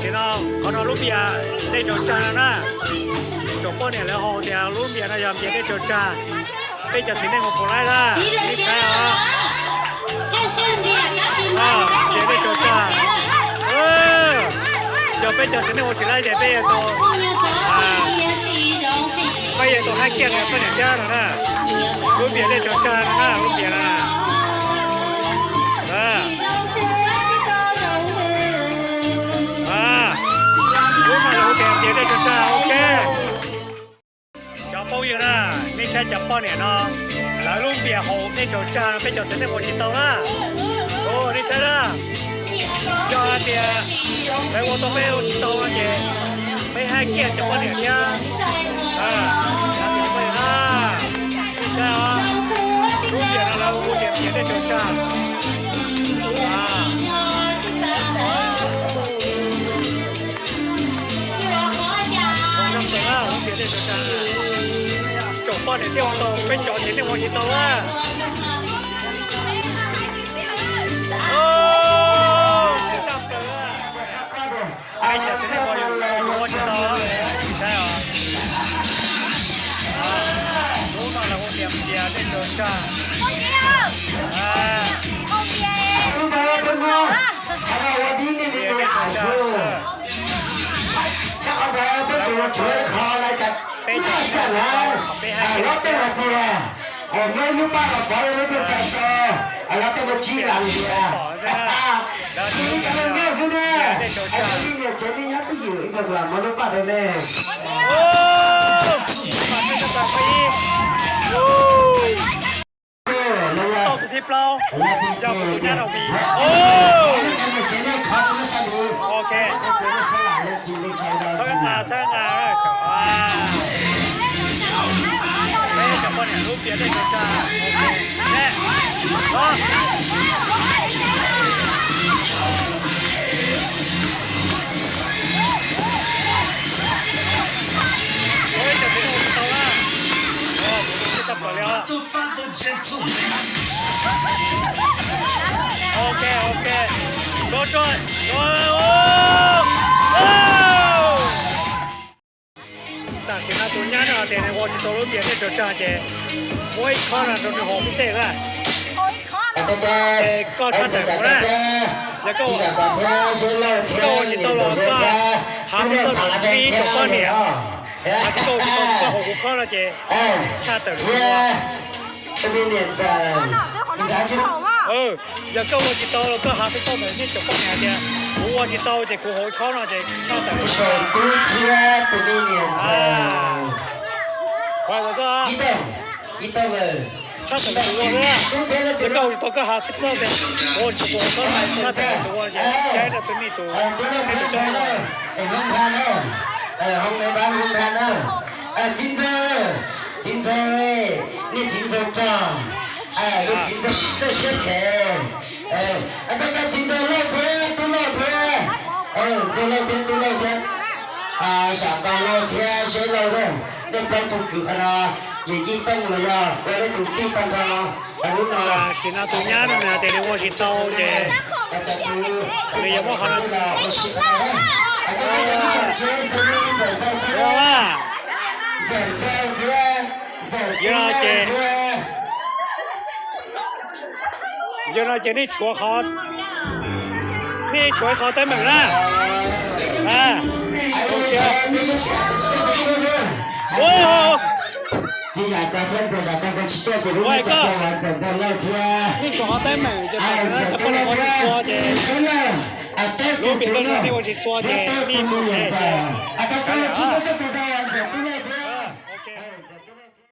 Ces no, qhov no lub npias dej tsaus tsag no na. Tsoom poj niam lawv hu tias lub npias no yog npias dej tsaus tsag. Peb cov txiv neej hu puas laib na, nej saib os. Npias dej tsaus tsag. Yog peb cov txiv neej hu tsis laib ces peb yuav tau, peb yuav tau hais kiag rau poj niam thiab no na. Lub npias dej tsaus tsag no na, lub npias na. Lub no lawv hu tias npias dej tsaus tsag, ok. Cov phooj ywg na, nej saib cov poj niam no, lawv lub npias haus dej tsaus tsag, peb cov txiv neej ua tsis tau na. Nej saib na, yog hais tias lawv ua tau peb ua tsis tau no ces peb hais kiag cov poj niam thiab. Nej saib os, lub npias no lawv hu tias npias dej tsaus tsag. Tsoom poj niam thiaj ua tau, peb cov txiv neej ua tsis tau na. Peb cov txiv neej ua tsis tau, saib os. Lub no lawv hu tias npias dej tsaus tsag. Npias dej tsaus tsag. Peb cov txiv neej ua tsis tau, peb hais kiag. Tau tus thib plaub, yog kuv tus nyab no vim. Ok. Txhawb nqa, txhawb nqa. Peb cov poj niam lub npias dej tsaus tsag. Ua ib co txiv neej ua tsis tau na. Ua kuv tus tshaj plaws li os. Ok, ok. Tso tso. Tam sim no tus nyab no tias nws ua tsis tau lub npias dej tsaus tsag ces muab ib khob no rau nws haus xwb na. Es koj tshaj tawm kuv na. Yog koj, koj ua tsis tau los koj hais rau tus tib tsoom poj niam, hais tias koj ua tsis tau koj haus kuv khob no ces tshaj tawm kuv. Yog koj ua tsis tau los koj hais rau koj tus tib tsoom poj niam hais tias kuv ua tsis tau ces kuv haus ib khob no ces tshaj tawm kuv. Tshaj tawm kuv ua xwb. Yog koj ua tsis tau koj hais rau koj tias kuv ua tsis tau, kuv haus ib khob no ces tshaj tawm kuv ua ces caij rau tus me tus, tus tub. Txiv ntxawm, txiv ntxawm, niam txiv ntxawm tso, niam txiv ntxawm txawj siab phem. Koj cov txiv ntxawm Lauj thiab tub Lauj thiab, ntxawg Lauj thiab tub Lauj thiab, Zam Nqos Lauj thiab Zeb Lauj na, nej plaub tug kwv qhov no, yawm yij Tooj los yog ua nej tus tij tau nrho lub no. Tam sim no tus nyab no nws hais tias nws ua tsis tau ces nws yuav muab qhov no. Ntxawm Ntxawg thiab, Ntxawm Tub Lauj thiab. Yog no ces nej tshuav qhov, nej tshuav ib qho teeb meem na. Txiv Zam Nqos thiab Ntxawg Zam Nqos nkawd tsis tuaj ces lub neej tso, Ntxawm Ntxawg Lauj thiab, nej tshuav qhov teeb meem ces Ntxawm Tub Lauj thiab, Zeb Lauj, lub npias dej no nej ua tsis txhua ces nej tus me nyuam ntxawm, Ntxawm Tub Lauj,